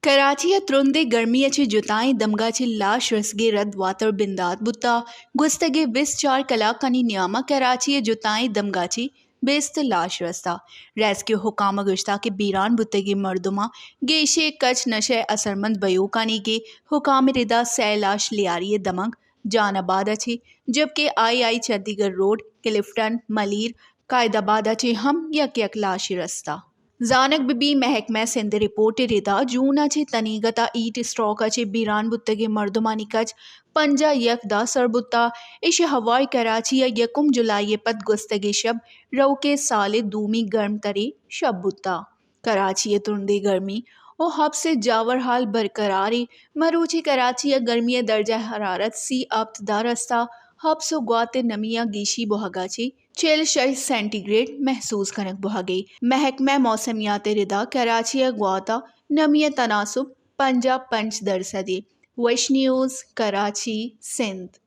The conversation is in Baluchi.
کراچی ءَ ترندیں گرمی ءَ چہ جتائیں دمگا چہ لاش رسگے رد واتر بندات بوتا۔ گوستگیں بیست چار کلاکانی نیاما کراچی ءَ جتائیں دمگا چہ بیست لاش رستا۔ ریسکیو حکام ءَ گوشتا کہ بیران بوتگیں مردماں گیشے کچ نشہ ءِ اثرمند بئیوکانی کہ حکام ءِ ردا سئے لاش لیاری ءِ دمگ جان آباد ءَ چہ، جبکہ آئی آئی چندی گڑھ روڈ، کلفٹن، ملیر، قائد آباد ءَ چہ ہم یک یک لاشے رستا۔ زانگ بہ بی محکمہ سندھ ءِ رپورٹ ءِ ردا جون ءَ چہ تنیگت ءَ ہیٹ اسٹروک ءَ چہ بیران بوتگیں مردمانی کچ پنجاہ یک ءَ سر بوتا۔ ایشی ہوار کراچی ءَ یکم جولائی ءَ پد گوستگیں شپ روکیں سال ءِ دومی گرم تریں شپ بوتا۔ کراچی ءِ ترندیں گرمی ءُ ہبس ءِ جاور حال برقرار ایں۔ مروچی کراچی ءَ گرمی ءِ درجہ حرارت سی ءُ ہپت ءَ رستا۔ ہبس ءُ گوات ءِ نمی ءَ گیشی بوہگا چہ چل شش سینٹی گریڈ محسوس کنگ بوہگے۔ محکمہ موسمیات ءِ ردا کراچی ءِ گوات ءَ نمی ءِ تناسب پنجاہ پنچ درسدے۔ وش نیوز، کراچی، سندھ۔